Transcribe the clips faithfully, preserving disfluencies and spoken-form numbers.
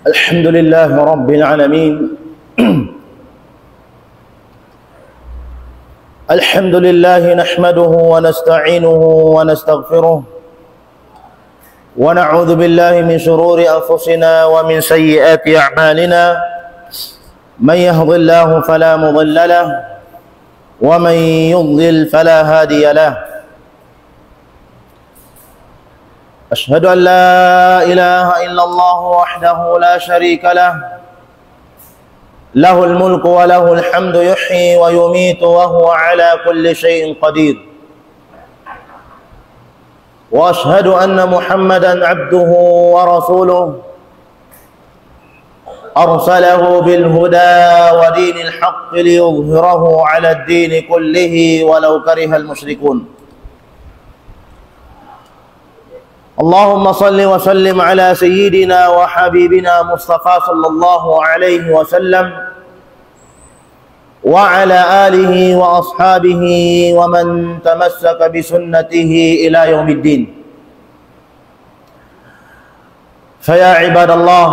الحمد لله رب العالمين. الحمد لله نحمده ونستعينه ونستغفره، ونعوذ بالله من شرور أنفسنا ومن سيئات أعمالنا. من يهد الله فلا مضل له، ومن يضلل فلا هادي له. أشهد أن لا إله إلا الله وحده لا شريك له، له الملك وله الحمد يحيي ويميت وهو على كل شيء قدير. وأشهد أن محمدا عبده ورسوله، أرسله بالهدى ودين الحق ليظهره على الدين كله ولو كره المشركون. اللهم صل وسلم على سيدنا وحبيبنا مصطفى صلى الله عليه وسلم وعلى آله وأصحابه ومن تمسك بسنته إلى يوم الدين. فيا عباد الله،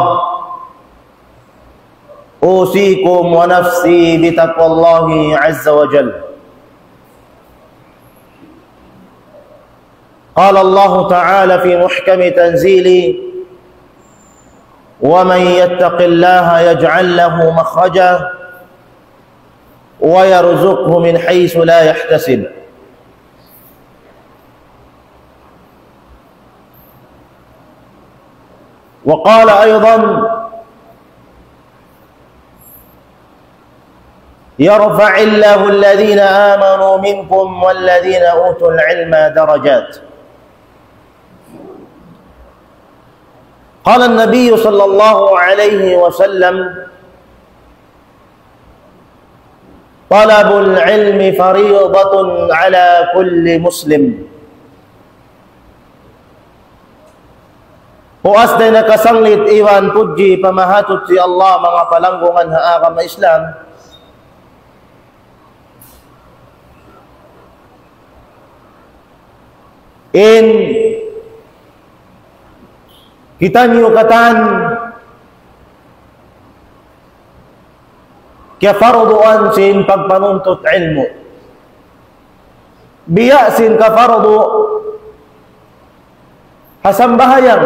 أوصيكم ونفسي بتقوى الله عز وجل. قال الله تعالى في محكم تنزيله: ومن يتق الله يجعل له مخرجا ويرزقه من حيث لا يحتسب. وقال أيضا: يرفع الله الذين آمنوا منكم والذين أوتوا العلم درجات. قال النبي صلى الله عليه وسلم: طلب العلم فريضة على كل مسلم. Puas dayn ha kasanglit iban pudji pa Mahasuchi Allah, manga palanggungan ha agama Islam. In kitaniyu katan kiyaparduan sin pagpanuntut ilmu'. Biya' sin kapardu ha sambahayang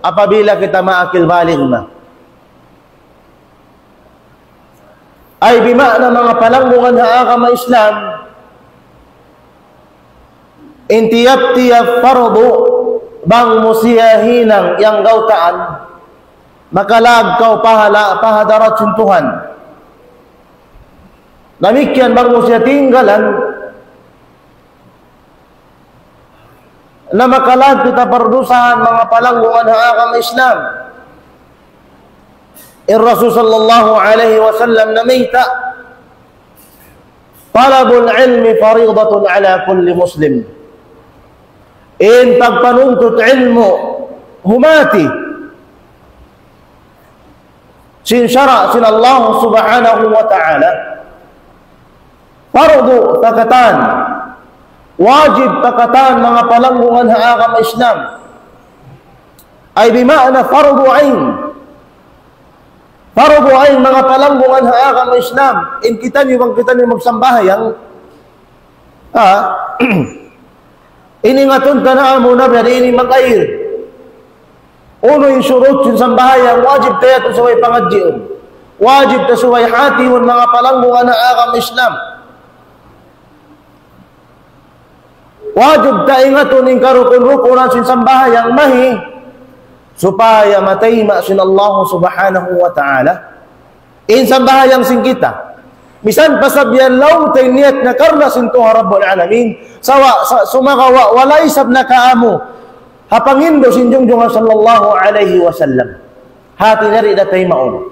apabila kita maakil balig na. Ay bima'na manga palanggungan ha agama Islam, in tiyap-tiyap pardu bang mu siya hinang yang gautaan, makalag kaw pahala, pa hadarat sin Tuhan. Damikkiyan bang mu siya tinggalan, na makalag kita pardusahan, manga palanggungan ha agama Islam. In Rasul sallallahu alayhi wasallam namayta', طلب العلم فريضة على كل مسلم. In pagpanuntut ilmu' humati sin sara' sin Allah Subhanahu wa Ta'ala, pardu ta katan, wajib ta katan, manga palanggungan ha agama Islam. Ay bima'na pardu ain. Pardu ain, manga palanggungan ha agama Islam. In kitaniyu bang kitaniyu magsambahayang, ha? Ini ngatun ta na amu na biya' ini mag-air. Unu in surut sin sambahayang, wajib ta yadtu subay pangadjiun. Wajib ta subay hatihun, manga palanggungan ha agama Islam. Wajib ta ingatun in karukun-rukunan sin sambahayang mahi, supaya matayma' sin Allah Subhanahu wa Ta'ala in sambahayang sin kita. Misan pa sabab yan laung ta in niyat na karna' sin Tuhan Rabbul Alamin, sawa, sa, sumagawa', wala' isab nakaamu ha panghindu' sin Junjungan sallallahu alayhi wasallam. Hati niya di' da taymaun.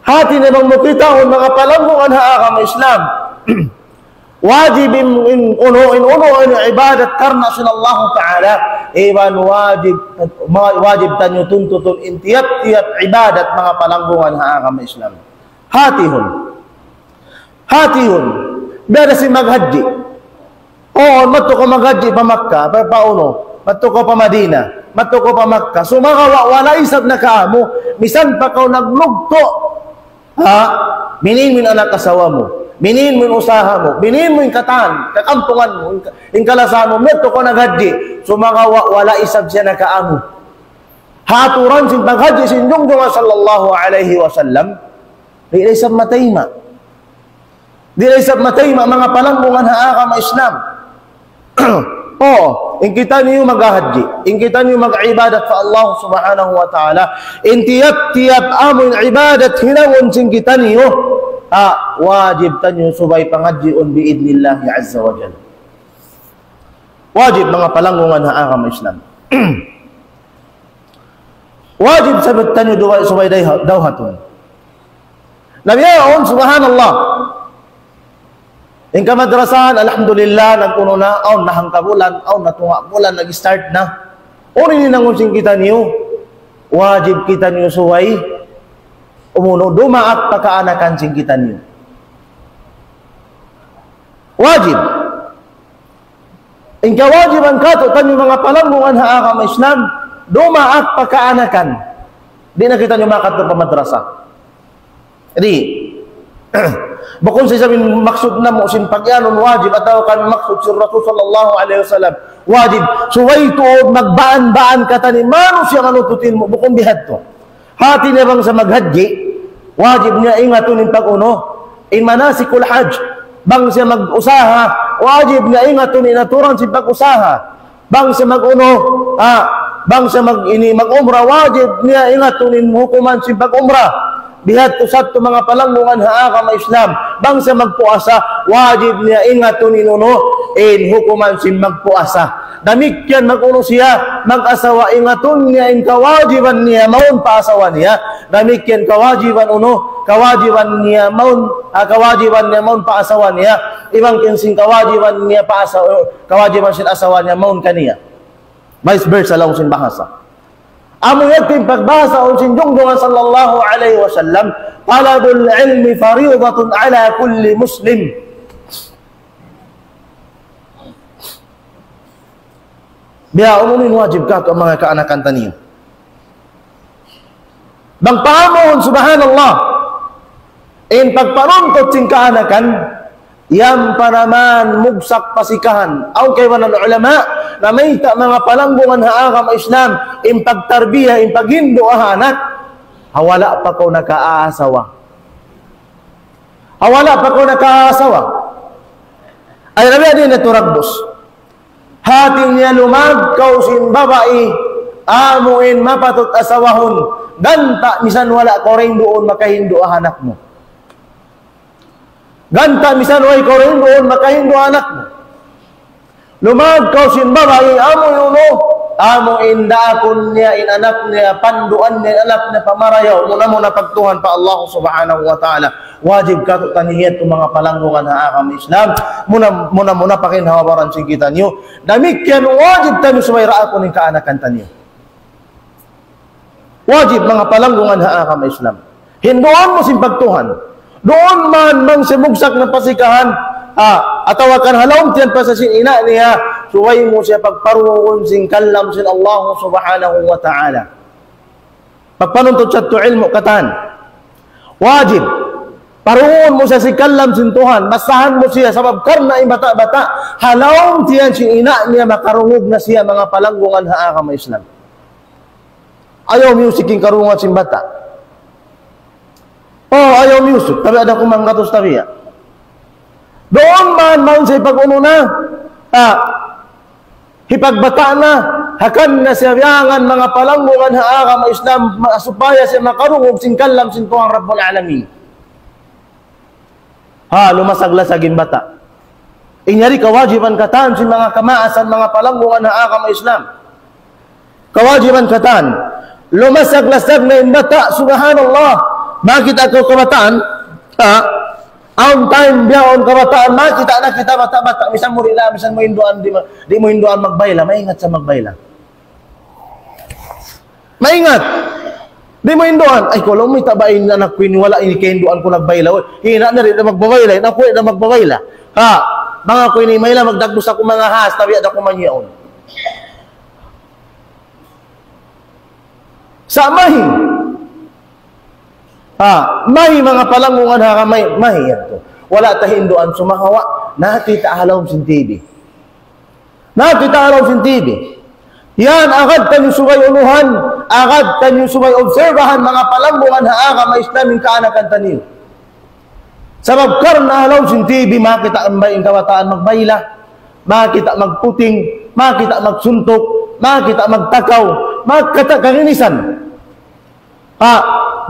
Hati niya bang mu kitaun, manga palanggungan ha agama Islam. Wajib in, in unu, in unu, in ibadat karna' sin Allahu Ta'ala. Iban wajib, ma-, wajib taniyu tuntutun in tiyap-tiyap ibadat, manga palanggungan ha agama Islam. Hatihun. Hatihun. Biya' da sin maghajji. Oo, madtu kaw maghajji pa Makkah, pa, pa unu, Madtu kaw pa Madina, madtu kaw pa Makkah. Sumagawa', wala' isab na kaamu. Misan pa kaw naglugtu'. Ha? Binin mu in anak asawa mu. Binin mu in usaha mu. Binin mu in katan, kakampungan mu, in ka-, in kalasahan mu. Madtu kaw naghajji. Sumagawa', wala' isab siya na kaamu. Ha aturan sin paghajji sin junjungan sallallahu alayhi wasallam. Di' da isab matayma'. Di' da isab matayma', manga palanggungan ha agama Islam. O, in kitaniyu maghahajji, in kitaniyu mag-ibadat pa Allah Subhanahu wa Ta'ala, in tiyap-tiyap amu in ibadat hinangun sin kitaniyu, ha, wajib taniyu subay panghajjiun bi'idhnillahi azza wa jalla. Wajib, manga palanggungan ha agama Islam. Wajib sabab taniyu duwa subay dayha-, dawhatun. Na bihaun, subhanallah. In kamadrasahan, alhamdulillah, nag-unu na, awn na hangka bulan, awn na tunga' bulan, nag-start na. Unu in hinangun sin kitaniyu, wajib kitaniyu subay, umunu, dumaak pa kaanakan sin kitaniyu. Wajib. In kawajiban katu' taniyu manga palanggungan ha agama Islam, dumaak pa kaanakan. Di' na kitaniyu makadtu pa madrasa. Di'. Bukun sa isab in maksud namu' sin pagiyanun wajib atawa kan maksud sin Rasul sallallahu alayhi wasallam. Wajib. Subay tuud magbaan-baan katan in manusiya' manututin mu. Bukun bihadtu. Hati niya bang sa maghajji, wajib niya ingatun in pag-unu, in manasikul hajj. Bang siya mag-usaha, wajib niya ingatun in aturan sin pag-usaha. Bang siya mag-unu, ah, bang siya mag-, ini, mag-umrah, wajib niya ingatun in hukuman sin pag-umrah. Bihadtu sadtu manga palanggungan ha agama Islam. Bang siya magpuasa, wajib niya ingatun in unu, in hukuman sin magpuasa. Damikkiyan mag-unu siya, mag-asawa, ingatun niya in kawajiban niya mawn pa asawa niya. Damikkiyan kawajiban unu, kawajiban niya mawn, ah, kawajiban niya mawn pa asawa niya. Iban kin sin kawajiban niya pa asawa, kawajiban sin asawa niya mawn kaniya. Vice versa laung sin bahasa. Amu yadtu in pagbahasa sin junjungan sallallahu alayhi wasallam, "Talabul ilmi faridatun ala kulli muslim." Biya' unu in wajib katu' manga kaanakan taniyu. Bang pahamun, subhanallah, in pagpanuntut sin kaanakan, yan pa naman mugsak pasikahan. Awn kaibanan ulama, namayta' manga palanggungan ha agama Islam, in pagtarbiya, in paghindu' ha anak, ha wala' pa kaw nakaasawa. Ha wala' pa kaw nakaasawa. Ay, rabi, di' na turagbus. Hati niya lumag kaw sin babai, amu in mapatut asawahun, ganta' misan wala' kaw duun makahindu' ha anak mu. Ganta' misan way kaw duun makahindu' ha anak mu. Lumag kaw sin babai, amu in unu, amu in daakun niya in anak niya, panduan niya in anak niya, pamarayaw, muna-muna pagtuhan pa Allah Subhanahu wa Ta'ala. Wajib katu' taniyu yadtu manga palanggungan ha agama Islam. Muna, muna-muna pa kahabaran sin kitaniyu. Damikkiyan wajib taniyu subay raakun in kaanakan taniyu. Wajib manga palanggungan ha agama Islam. Hinduan mu sin pagtuhan. Duun man bang siya mugsak na pasikahan, ah, atawa kan ha lawm tiyan pa sa sin ina' niya, subay mu siya pagparungun sin kalam sin Allah Subhanahu wa Ta'ala. Pagpanuntut sadtu ilmu' katan. Wajib. Parungun mu siya sin kalam sin Tuhan. Basahan mu siya sabab karna' in bata'-bata'. Ha lawm tiyan sin ina' niya makarungug na siya manga palanggungan ha agama Islam. Ayaw music in karungugan sin bata'. O, ayaw music. Tabiya' da kuman gatus tabiya'. Duun man, man siya pag-unu na. Ah, hipagbata' na, hangkan na siya biyangan manga palanggungan ha agama Islam, ma-, supaya siya makarungug sin kalam sin Tuhan Rabbul Alamin. Ha, lumasag-lasag in bata'. In yari kawajiban katan sin manga kamaasan, manga palanggungan ha agama Islam. Kawajiban katan. Lumasag-lasag na in bata', subhanallah. Makakita' kaw kabataan, ha? Awn time biya' awn kabataan, makakita' na kita bata'-bata', misan mu rila, misan mu hinduan, di' ma-, di' mu hinduan magbayla, maingat sa magbayla. Maingat. Di' mu hinduan, ay, kalu mu ita' ba in anak ku ini, wala' ini kahinduan ku nagbayla, uy. Hina na, di' na magbabayla, in aku, di' na magbabayla. Ha? Bang aku ini, mayla, magdagbus aku manga has, tabiya' da kuman yaun. Sa' mahi. Ha, mahi manga palanggungan ha agama, mahi yadtu. Wala' ta hinduan sumagawa', nakita' ha lawm sin T V. Nakita' ha lawm sin T V. Yan, agad taniyu subay unuhan, agad taniyu subay obserbahan manga palanggungan ha agama Islam in kaanakan taniyu. Sabab karna' ha lawm sin T V, makakita' in bay-, in kabataan magbayla, makakita' magputing, makakita' magsuntuk, makakita' magtakaw, makakita' kaginisan. Ha,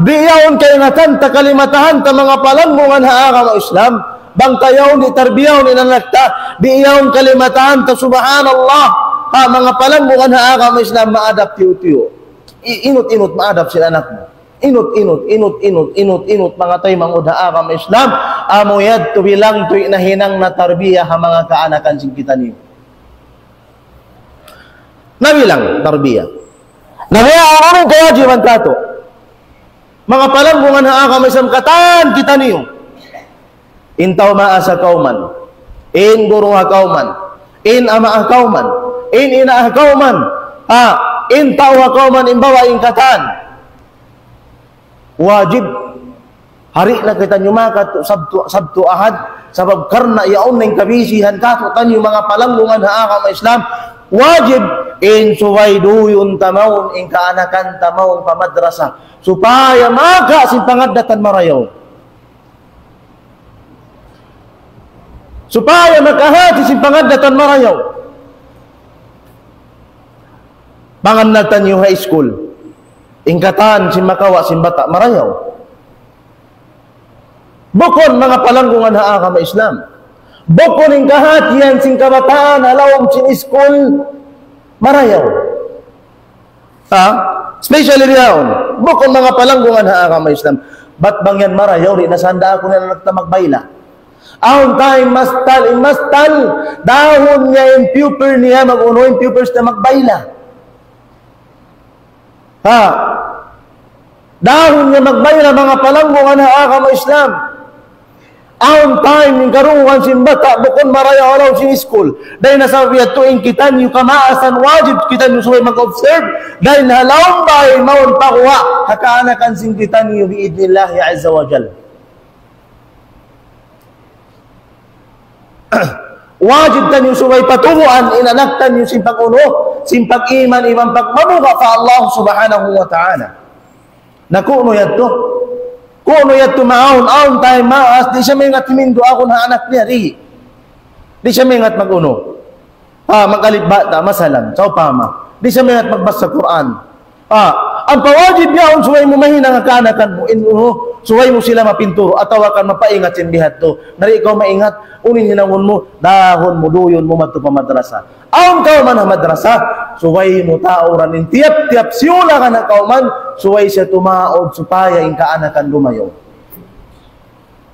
di' yaun kaingatan ta, kalimatahan ta manga palanggungan ha agama Islam. Bang ta yaun di' tarbiyahun in anak ta, di' yaun kalimatahan ta, subhanallah. Ha, manga palanggungan ha agama Islam, maadab tiyu'-tiyu'. I-, inut-inut maadab sin anak mu. Inut-inut, inut-inut, inut-inut, manga taymanghud ha agama Islam, amu yadtu bilang tuwi' nahinang na tarbiya ha manga kaanakan sin kitaniyu. Nabilang tarbiya. Na biya' unu in kawajiban ta tu? Manga palanggungan ha agama Islam, katan kitaniyu. In tau maas ha kawman, in guru ha kawman, in ama' ha kawman, in ina' ha kawman, ha, in tau ha kawman, in babai, in katan. Wajib. Hari na kitaniyu makadtu Sabtu, Sabtu Ahad, sabab karna' yaun na in kabisihan katu' taniyu manga palanggungan ha agama Islam. Wajib in subay duyun ta mawn, in kaanakan ta mawn pa madrasa. Supaya maka sin pangaddatan marayaw. Supaya makahati sin pangaddatan marayaw. Pangannal taniyu high school. In katan sin makawa' sin bata' marayaw. Bukun manga palanggungan ha agama Islam. Bukun in kahatihan sin kabataan ha lawm sin iskul marayaw. Ha? Especially bihaun. Bukun manga palanggungan ha agama Islam. Bat bang yan marayaw, di' na sanda aku na nagta magbayla. Awn time mastal, in mastal, dahun niya in pupil niya mag-unu, in pupils niya magbayla. Ha? Dahun niya magbayla manga palanggungan ha agama Islam. Awn time in karungugan sin bata' bukun marayaw ha lawm sin iskul. Dayn ha sabab yadtu in kitaniyu kamaasan wajib kitaniyu subay mag-observe. Dayn ha lawm bay mawn pa guwa' ha kaanakan sin kitaniyu bi'idhnillahi azza wa jal. Wajib taniyu subay patubuan in anak taniyu sin pag-unu, sin pag-iman iban pagmabuga' pa Allah Subhanahu wa Ta'ala. Na kunu' yadtu. Kunu' yadtu maawn, awn time maas, di' siya maingat himindu' akun ha anak niya, di'. Di' siya maingat mag-unu. Ha, mag-alip bata', masalan, sawpama. Di' siya maingat magbasa Qur'an. Ha, ampa wajib yaun subay mu mahinang ha kaanakan mu, in unu, subay mu sila mapinturu, atawa kan mapaingat sin biya' hādtu. Na di' kaw maingat, unu in hinangun mu, dahun mu, duyun mu, madtu pa madrasa. Awn kawman ha madrasa, subay mu tauran in tiyap-tiyap siyulakan ha kawman, subay siya tumaud, supaya in kaanakan lumayu.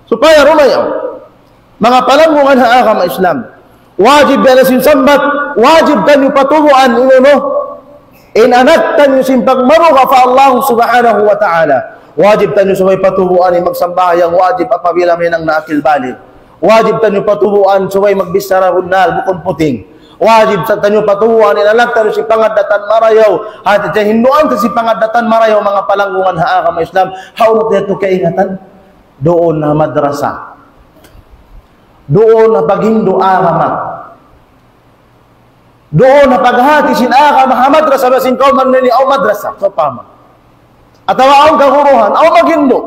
Supaya lumayu. Manga palanggungan ha agama Islam. Wajib yan sin sambat, wajib taniyu patubuan in unu, in anak taniyu sin pagmabuga' pa Allah Subhanahu wa Ta'ala. Wajib taniyu subay patubuan in magsambahayang wajib apabila mahinang na akil balig. Wajib taniyu patubuan subay magbichara bunnal, bukun puting. Wajib sa taniyu patubuan in anak taniyu sin pangaddatan marayaw. Hati ta hinduan ta sin pangaddatan marayaw, manga palanggungan ha agama Islam. Hawnu ta yadtu kaingatan? Duun ha madrasa. Duun ha paghindu' agama. Duun ha paghati sin agama ha madrasa, ba sin kawman nila awn madrasa, sawpama. Atawa awn kaguruhan, awn maghindu'.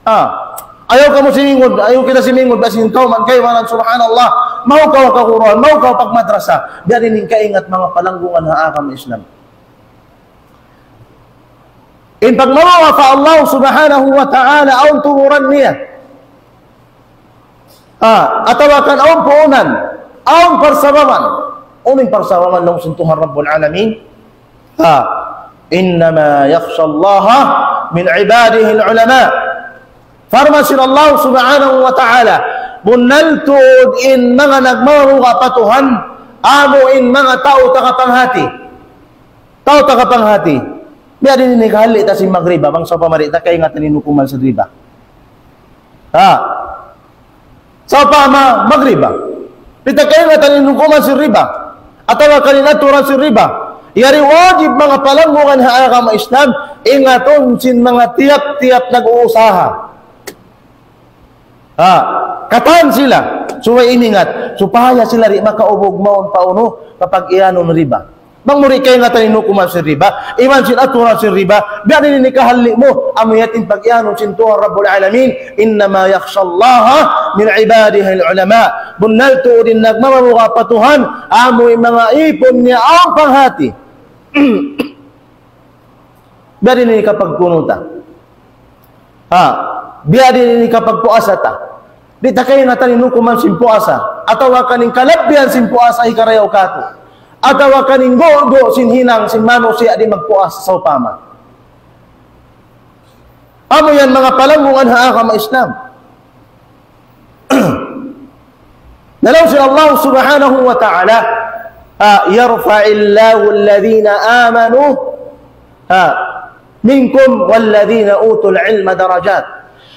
Ah, ayaw kamu simingud, ayaw kita simingud, ba sin kawman kaibanan, subhanallah, mahukaw kaguruhan, mahukaw pagmadrasa. Biya' diin in kaingat manga palanggungan ha agama Islam. In pagmabuga' pa Allah Subhanahu wa Ta'ala, awn tuburan niya. Ah, atawa kan awn puunan, awn parsababan. Unu in parsababan laung sin Tuhan Rabbul Alamin? Ah, إنما يخشى الله من عباده العلماء. Parman sin Allah Subhanahu wa Ta'ala, bunnal tuud in manga nagmabuga' pa Tuhan, amu in manga tau taga panghati. Tau taga panghati. Biya' diin ini kahali ta sin magriba, bang sawpama di' ta kaingatan in hukuman sin riba. Ha? Sawpama magriba. Di' ta kaingatan in hukuman sin riba. Atawa kan in aturan sin riba. Yari wajib manga palanggungan ha agama Islam, ingatun sin manga tiyap-tiyap nag-uusaha. Ha, katan sila, subay iningat, supaya sila di' makaubug mawn pa unu, pa pag-iyanun riba. Bang mu di' kaingatan in hukuman sin riba, iban sin aturan sin riba, biya' diin in hikahalli' mu, amu yan in pag-iyanun sin Tuhan Rabbul Alamin, إنما يخشى الله من عباده العلماء. Bunnal tuud in nagmamabuga' pa Tuhan, amu in manga ipun niya awn panghati. Biya' diin in hikapagkunut ta. Ha, biya' diin in hikapagpuasa ta. Di' ta kaingatan in hukuman sin puasa. Atawa kan in kalabbihan sin puasa hikarayaw katu'. Atawa kan in gugu' sin hinang sin manusiya' di' magpuasa sawpama. Amu yan manga palanggungan ha agama Islam. Na laung sin Allah subhanahu wa ta'ala, ah, يرفع الله الذين آمنوا, ah, منكم والذين أوتوا العلم درجات.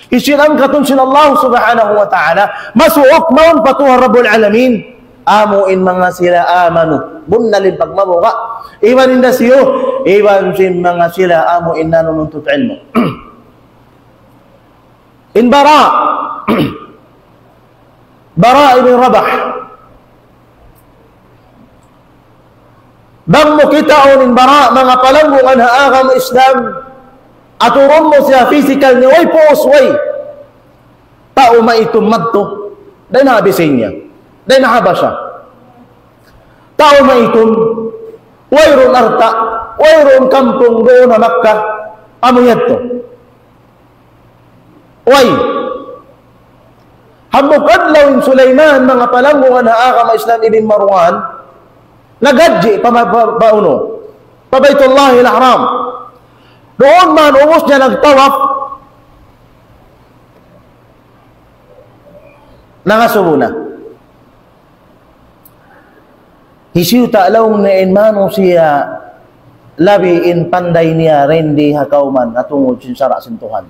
Hisiyu in angkatun sin Allah subhanahu wa ta'ala, masuuk mawn pa Tuhan Rabbul Alamin, amu in manga sila amanu, bunnal in pagmabuga', iban in hisiyu, iban sin manga sila amu in nanuntut ilmu'. In Bara', Bara' ibn Rabah. Bang mu kitaun in Bara', manga palanggungan ha agama Islam, aturun mu siya physical niya, way puus, way. Tau maitum madtu, dayn ha Abyssinia, dayn ha Habasha. Tau maitum, wayruun alta', wayruun kampung duun ha Makkah, amu yadtu. Way. Hambuuk adlaw in Sulaiman, manga palanggungan ha agama Islam, ibn Marwan, naghajji pa, pa, pa unu, pa Baytullahil Haram. Duun man, ubus niya nagtawaf, nangasubu na. Hisiyu ta laung niya in manusiya' labi in panday niya dindi ha kawman ha tungud sin sara' sin Tuhan.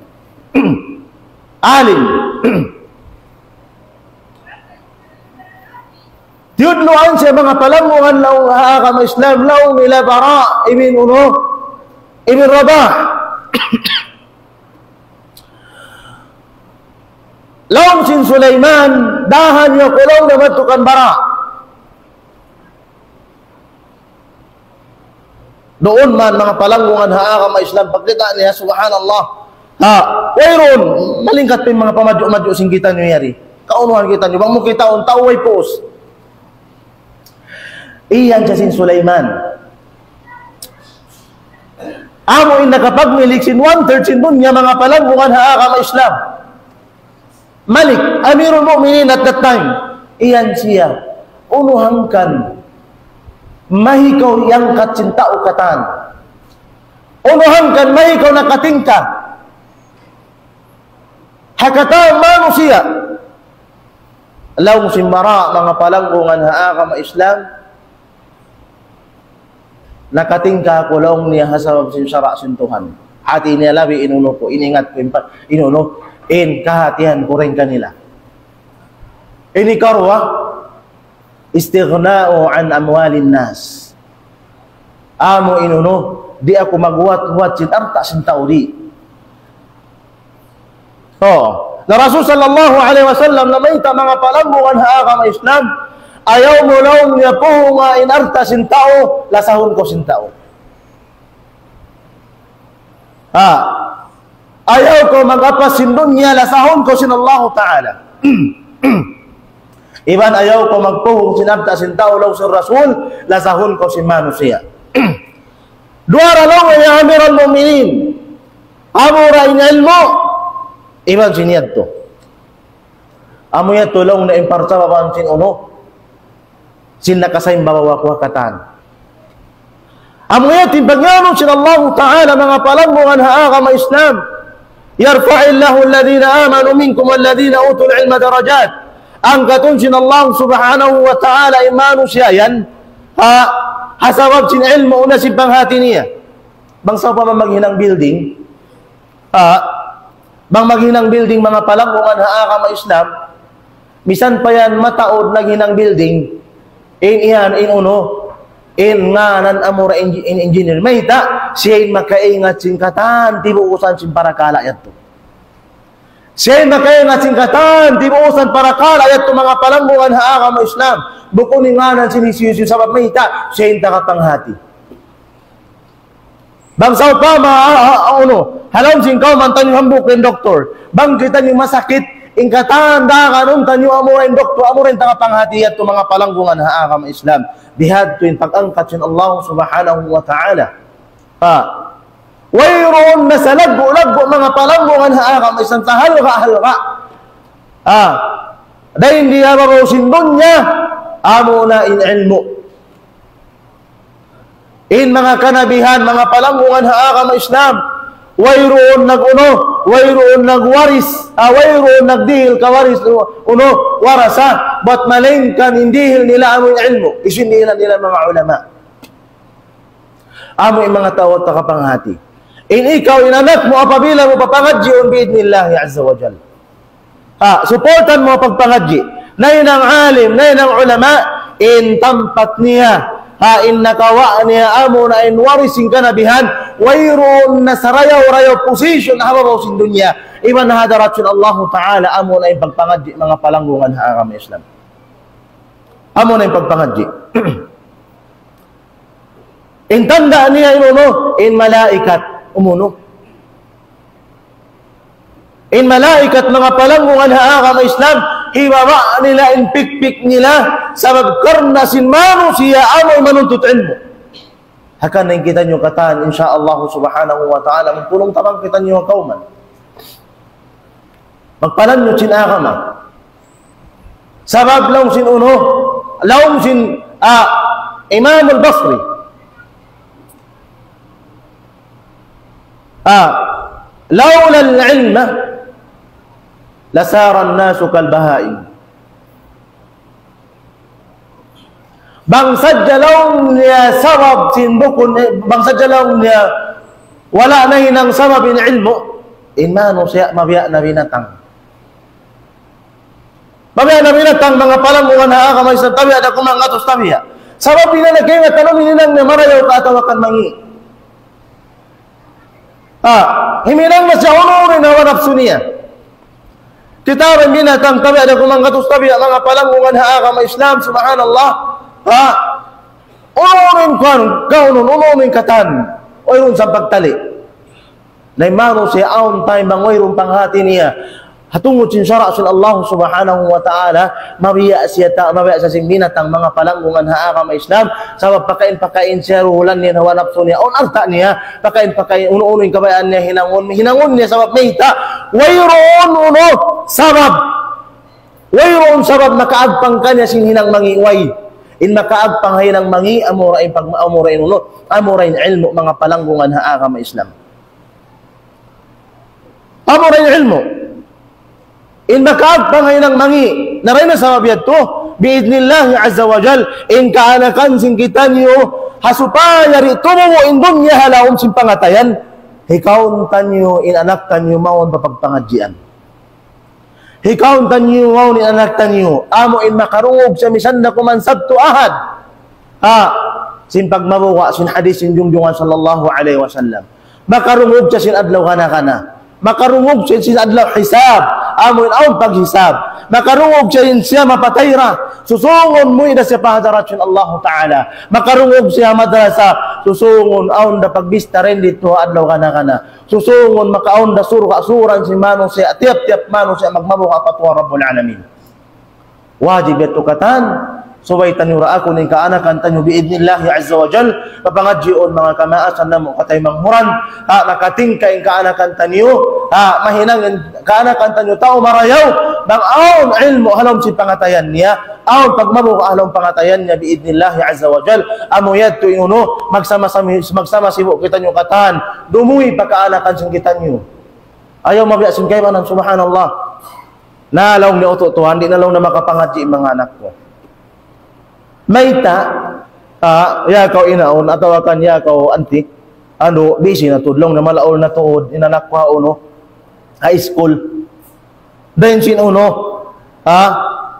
Alim. Tiyudluan siya manga palanggungan laung ha agama Islam, laung nila Bara' ibn unu, ibn Rabah. Laung sin Sulaiman, dahan niyu aku laung na madtu kan Bara'. Duun man manga palanggungan ha agama Islam, pagkita' niya, subhanallah. Ha, wayruun, malingkat pa in manga pamadju'-madju' sin kitaniyu yari. Kaunuhan kitaniyu, bang mu kitaun tau way puus. Iyan siya sin Sulaiman. Amu in nakapagmilik sin one-third sin dunya, manga palanggungan ha agama Islam. Malik, Amirul Mu'minin at that time. Iyan siya, unu hangkan, mahi kaw iyangkat sin tau katan. Unu hangkan, mahi kaw nakatingka. Ha katan manusiya'. Laung sin Bara', manga palanggungan ha agama Islam, nakatingka aku laung niya ha sabab sin sara' sin Tuhan. Hati niya labi in unu ku, iningat ku in pa, in unu, in kahatihan ku dayn kanila. Ini karuwa, استغناء عن أموال الناس. Amu in unu, di' aku maghuwat-huwat sin alta' sin tau di'. Oh, na Rasul sallallahu alayhi wasallam namayta' manga palanggungan ha agama Islam, ayaw mu laung niya puhunga in alta' sin tau, lasahun kaw sin tau. Ha. Ayaw kaw mag-apas sin dunya, lasahun kaw sin Allahu Ta'ala. Iban ayaw kaw magpuhung sin alta' sin tau, laung sin Rasul, lasahun kaw sin manusiya'. Duwa ra laung, ya Amiral Mu'minin. Amu ra in ilmu', iban sin yadtu. Amu yadtu laung na in parsababan sin unu, sin nakasaymbabaw aku ha katan. Amu yadtu in pagngānan sin Allahu Ta'ala, manga palanggungan ha agama Islam. يرفع الله الذين آمنوا منكم والذين أوتوا العلم درجات. Angkatun sin Allah Subhanahu wa Ta'ala in manusiya' yan, ha, ha sabab sin ilmu' na sin panghati niya. Bang sawpama maghinang building, ha, bang maghinang building, manga palanggungan ha agama Islam, misan pa yan mataud naghinang building, in iyan, in unu, In ngānan amura in, in engineer. Mayta', siya in makaingat sin katan tibuusan sin parakala' yadtu. Siya in makaingat sin katan tibuusan parakala' yadtu, manga palanggungan ha agama Islam. Bukun in ngānan sin hisiyu-siyu, sabab mayta', siya in tagapanghati. Bang sawpama, ah, ah, ah, unu, ha lawm sin kawman taniyu hambuuk in doktor. Bang kitaniyu masakit, in katan daganun taniyu amura in doktor, amura in tagapanghati yadtu, manga palanggungan ha agama Islam. Bihadtu in pag-angkat sin Allah Subhanahu wa Ta'ala. Ha. Wayruun na salaggu'-laggu' manga palanggungan ha agama Islam, sahalga'-halga'. Ha. Dayn di ha babaw sin dunya, amuna in ilmu'. In manga kanabihan, manga palanggungan ha agama Islam, wayruun nag-unu, wayruun nagwaris, ah, wayruun nagdihil kawaris, unu, warasa, bat malaingkan in dihil nila amu in ilmu', isin nila, nila manga ulama. Amu in manga tau tagapanghati. In ikaw, in anak mu, apabila mu papangadjiun bi'idhnillahi azza wa jal. Ha, supportan mu pagpangadji'. Nahinang alim, nahinang ulama, in tampat niya. Ha, in nakawa' niya amu na in waris sin kanabihan, wayruun na sarayaw-rayaw position ha babaw sin dunya. Iban ha hadarat sin Allahu Ta'ala, amu na in pagpangadji', manga palanggungan ha agama Islam. Amu na in pagpangadji'. In tanda' niya in unu, in malaikat, umunu. In malaikat, manga palanggungan ha agama Islam, hibaba' nila in pikpik nila, sabab karna' sin manusiya' amu in manuntut ilmu'. Hangkan na in kitaniyu katan, insya Allah subhanahu wa ta'ala, magpulung-tabang kitaniyu ha kawman. Magpalanjut sin agama. Sabab laung sin unu, laung sin, ah, Imam al-Basri. Ah, لولا العلم لصار الناس كالبهائم. Bang sadja laung niya sabab sin bukun, eh, bang sadja laung niya wala' nahinang sabab in ilmu', in manusiya' mabiya' na binatang. Mabiya' na binatang, manga palanggungan ha agama Islam, tabiya' da kumangatus tabiya'. Sabab di' na nagkaingat unu in hinang niya, marayaw ka atawa kan mangi'. Ah, himinang na siya unu-unu in hawa napsu niya. Kita' in binatang tabiya' da kumangatus tabiya', manga palanggungan ha agama Islam, subhanallah. Ha? Unu-unu in kuwan, kaunun, unu-unu in katan. Wayruun sampag tali. Na in manusiya' awn time bang wayruun panghati niya. Ha tungud sin sara' sin Allah subhanahu wa ta'ala, mabiya' siya ta-, mabiya' siya sin binatang, manga palanggungan ha agama Islam, sabab pakain-pakain siya, ruhulan niya, hawa napsu niya, awn alta' niya, pakain-pakain, unu-unu in kabayaan niya, hinangun, hinangun niya, sabab mayta', wayruun unu, sabab, wayruun sabab makaagpang kaniya sin hinang mangi', way. In makaagpang ha hinang mangi', amura in pag-, amura in unu, amura in ilmu', manga palanggungan ha agama Islam. Amura in ilmu'. In makaagpang ha hinang mangi', na dayn ha sabab yadtu, bi'idhnillahi azza wa jal, in kaanakan sin kitaniyu, ha supaya di' tumubu' in dunya ha lawm sin pangatayan, hikaun taniyu in anak taniyu mawn pa pagpangadjian. Hikaun taniyu mawn in anak taniyu, amu in makarungug siya misan da kuman Sabtu Ahad. Ha, sin pagmabuga' sin hadis sin Junjungan sallallahu alayhi wasallam. Makarungug siya sin adlaw kana-kana. Makarungug siya sin adlaw hisab. Amu in awn paghisab. Makarungug siya in siya mapatay ra. Susungun mu ida siya pa hadarat sin Allahu Ta'ala. Makarungug siya madrasa. Susungun awn da pagbista dayn didtu adlaw kana-kana. Susungun makaawn da surga' suran sin manusiya'. Tiyap-tiyap manusiya' magmabuga' pa Tuhan Rabbul Alamin. Wajib yadtu katan, subay taniyu ra aku in kaanakan taniyu bi'idhnillahi azza wa jal, papangadjiun manga kamaasan namu' kataymanghuran, ha, makatingka in kaanakan taniyu, ha, mahinang in kaanakan taniyu tau marayaw, bang awn ilmu' ha lawm sin pangatayan niya, awn pagmabuga' ha lawm pangatayan niya bi'idhnillahi azza wa jal, amu yadtu in unu, magsama-sami-, magsama-sibu' kitaniyu katan, dumuwi pa kaanakan sin kitaniyu. Ayaw mabiya' sin kaibanan, subhanallah. Na laung niya, "Utu' Tuhan, di' na laung na makapangadji' in manga anak ku." Mayta', ah, ya kaw inaun, atawa kan ya kaw anti, anu, busy na tuud, laung na malaul na tuud, in anak ku ha unu, high school. Dayn sin unu, ha?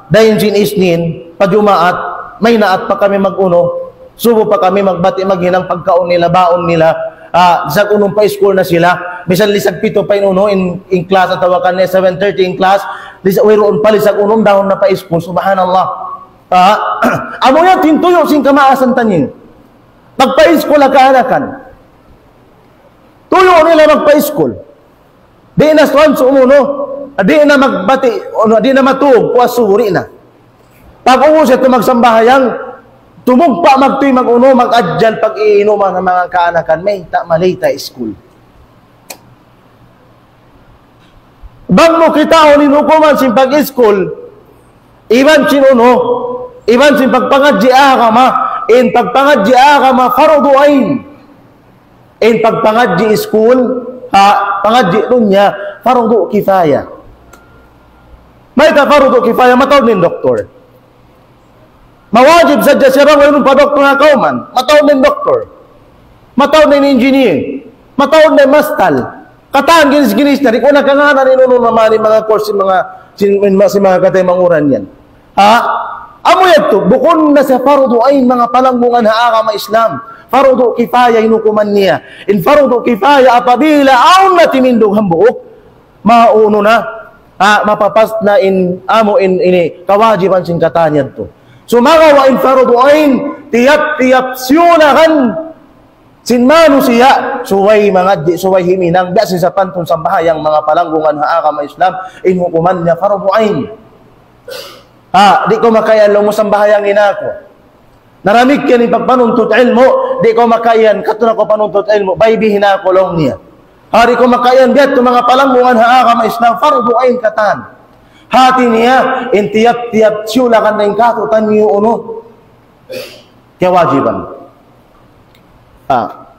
Dayn sin Isnin, pa Jumaat, maynaat pa kami mag-unu, Subu pa kami magbati' maghinang pagkaun nila, baun nila. Ah, lisag unum pa iskul na sila. Misan lisag pitu pa in unu in, in class atawa kan seven thirty in class. Lisag, wayruun pa lisag unum dahun na pa iskul. Subhanallah. Ah, amu yan in tuyu' sin kamaasan taniyu. Magpa-iskul ha kaanakan. Tuyu' nila magpa-iskul. Di' na suwan sumuno. Di' na magbati', unu, di' na matug, puas subu, di' na. Pag-ubus yadtu magsambahayang, tumugpa' magtuy mag-unu, mag-adjal pag-iinuman ha manga kaanakan, mayta' malita' iskul. Bang mu kitaun in hukuman sin pag-iskul, iban sin unu, iban sin pagpangadji' agama, in pagpangadji' agama fardu ain. In pagpangadji' iskul, ha, pangadji' dunya, fardu kifaya. Mayta' fardu kifaya, mataud in doktor. Mawajib sadja siya bang wayruun pa doktor ha kawman. Mataud in doktor. Mataud in engineer. Mataud in mastal. Katan ginis-ginis na, di' ku na kangānan in unu naman in manga course, in manga, sin, in, sin manga kataymanghuran yan. Ha? Amu yadtu, bukun na siya fardu ain manga palanggungan ha agama Islam. Fardu kifaya in hukuman niya. In fardu kifaya apabila awn na timindug hambuuk, maunu na, ha, mapapas na in, amu in, ini, kawajiban sin katan yadtu. Sumagawa' in fardu ain, tiyap-tiyap siyulakan sin manusiya', subay mangadji', subay himinang, biya' sin sapantun sambahayang manga palanggungan ha agama Islam, in hukuman niya fardu ain. Ha, di' kaw makaiyan laung mu sambahayangin aku. Naramik yan in pagpanuntut ilmu', di' kaw makaiyan, kadtu na kaw panuntut ilmu', baybihin aku laung niya. Ha, di' kaw makaiyan, biya' ha yadtu manga palanggungan ha agama Islam, fardu ain katan. Hati niya, in tiyap-tiyap siyulakan na in katu'niyu unu. Kawajiban. Ah.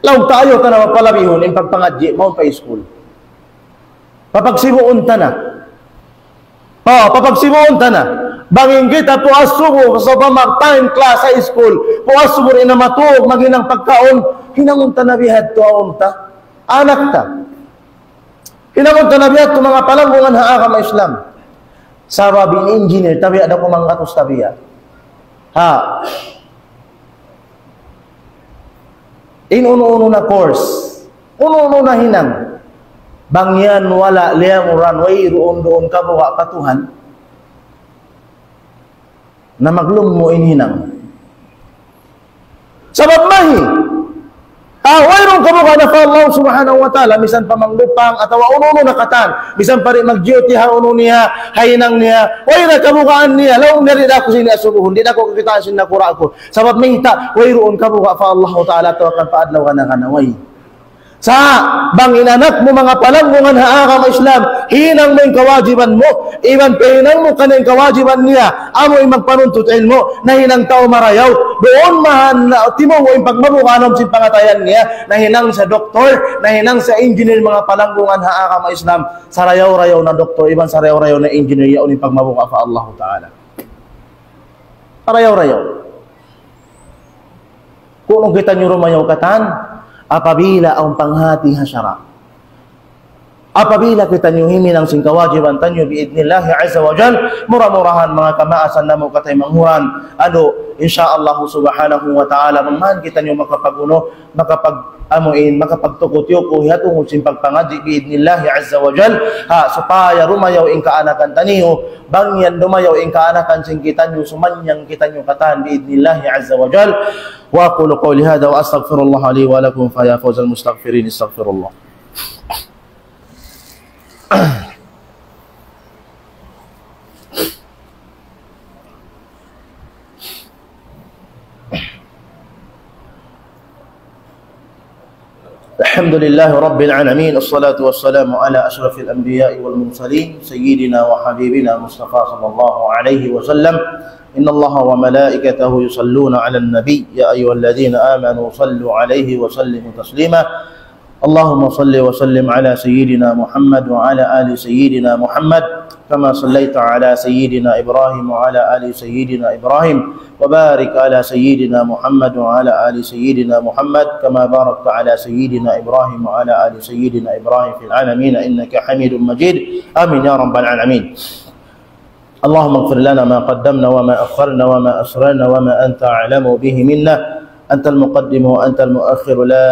Laung ta ayaw ta na mapalabihun in pagpangadji' mawn pa iskul. Papagsibuun ta na. Oh, papagsibuun ta na. Bang in kita puas subu, sa' pa mag-time class ha iskul, puas subu di' na matug, maghinang pagkaun, hinangun ta na bihadtu awn ta. Anak ta. Hinangun ta na biya' ha yadtu manga palanggungan ha agama Islam. Sabab in engineer, tabiya' da kuman gatus tabiya'. Ha. In unu-unu na course, unu-unu na hinang. Bang yan wala' liyamuran, wayruun duun kabuga' pa Tuhan. Na maglum mu in hinang. Sabab mahi. Ah, wayruun kabuga' na pa Allah Subhanahu wa Ta'ala, misan pa manglupang, atawa unu-unu na katan, misan pa di' mag-duty ha unu niya, ha hinang niya, way na kabugaan niya, laung niya di' da aku sini asubuhun, di' da aku kakitaan sin nakura' ku. Sabab mayta', wayruun kabuga' pa Allah Ta'ala, atawa kan pa adlaw kana-kana, way. Sa' bang in anak mu manga palanggungan ha agama Islam, hinang mu in kawajiban mu, iban pahinang mu kaniya in kawajiban niya, amu in magpanuntut ilmu', nahinang tau marayaw, duun mahan na timubu' in pagmabuga' ha lawm sin pangatayan niya, nahinang sa doktor, nahinang sa engineer manga palanggungan ha agama Islam, sarayaw-rayaw na doktor, iban sarayaw-rayaw na engineer, yaun in pagmabuga' pa Allah Ta'ala. Sarayaw-rayaw. Kunu' kitaniyu rumayaw katan, apabila awn panghati ha sara'. Apabila kitaniyu himinang sin kawajiban taniyu bi'idhnillahi azza wa jal, mura-murahan manga kamaasan namu' kataymanghuran, anu, insya Allah subhanahu wa ta'ala, bang man kitaniyu makapag-unu, makapag-, amu in, makapagtuku-tiyuku, ha tungud sin pagpangadji' bi'idhnillahi azza wa jal, ha, supaya rumayaw in kaanakan taniyu, bang yan dumayaw in kaanakan sin kitaniyu, sumanyang kitaniyu katan bi'idhnillahi azza wa jal. وأقول قولي هذا وأستغفر الله لي ولكم فيا فوز المستغفرين استغفروا الله. الحمد لله رب العالمين، الصلاة والسلام على أشرف الأنبياء والمرسلين، سيدنا وحبيبنا مصطفى صلى الله عليه وسلم. إن الله وملائكته يصلون على النبي، يا أيها الذين آمنوا صلوا عليه وسلموا تسليما. اللهم صل وسلم على سيدنا محمد وعلى آل سيدنا محمد، كما صليت على سيدنا إبراهيم وعلى آل سيدنا إبراهيم، وبارك على سيدنا محمد وعلى آل سيدنا محمد، كما باركت على سيدنا إبراهيم وعلى آل سيدنا إبراهيم في العالمين إنك حميد مجيد. آمين يا رب العالمين. اللهم اغفر لنا ما قدمنا وما أخرنا وما أسررنا وما أنت أعلم به منا. أنت المقدم وأنت المؤخر، لا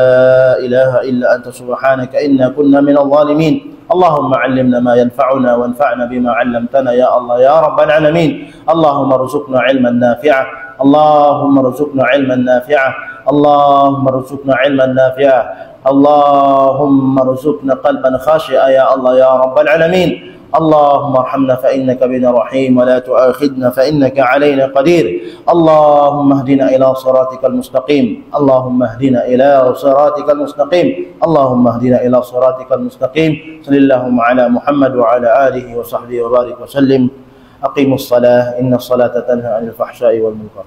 إله إلا أنت، سبحانك إنا كنا من الظالمين. اللهم علمنا ما ينفعنا وانفعنا بما علمتنا يا الله يا رب العالمين. اللهم ارزقنا علما نافعا. اللهم ارزقنا علما نافعا. اللهم ارزقنا علما نافعا. اللهم ارزقنا قلبا خاشعا يا الله يا رب العالمين. اللهم ارحمنا فإنك بنا رحيم ولا تؤاخذنا فإنك علينا قدير. اللهم اهدنا إلى صراطك المستقيم. اللهم اهدنا إلى صراطك المستقيم. اللهم اهدنا إلى صراطك المستقيم. صل اللهم على محمد وعلى آله وصحبه وبارك وسلم. أقيموا الصلاة، إن الصلاة تنهى عن الفحشاء والمنكر.